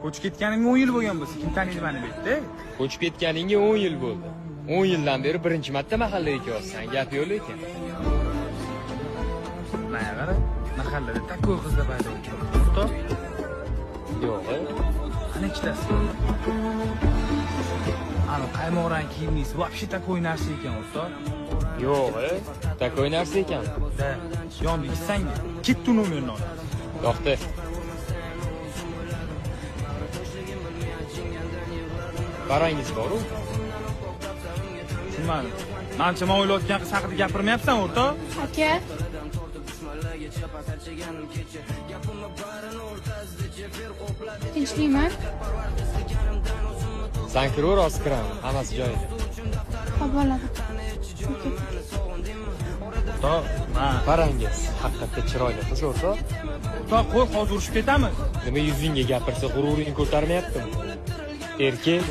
Ko'chib ketganimga 10 yil bo'lgan bo'lsa, kim taniydi meni bu yerda? Ko'chib ketganingga 10 yil bo'ldi. 10 yildan beri birinchi marta mahallaga kelyapsan. Gap yo'q lekin. Mana qara, mahallada такой qizlar paydo bo'lgan. O'rtoq, Yo'q. Ana ikkitasi. Ana qaymoq rang kiyimlisi, вообще такой narsa ekan, o'rtoq. Yo'q, такой narsa ekan. Да, yonida sanga. Ketdi nomerini ol. Yoqdi. Parangiz bor-u? Tushunmadim. Manimcha men o'ylayotgan qiz haqida gapirmayapsan, o'rtoq. Aka. Tinchlikmi? San kiraver, hozir kiraman. Hammasi joyida. Xo'p bo'ladi. O'rtoq, men Parangiz haqiqatda chiroyli qiz, o'rtoq. O'rtoq, qo'y, hozir urushib ketamiz. Nima yuzingga gapirsa g'ururing ko'tarmayaptimi? Erkak.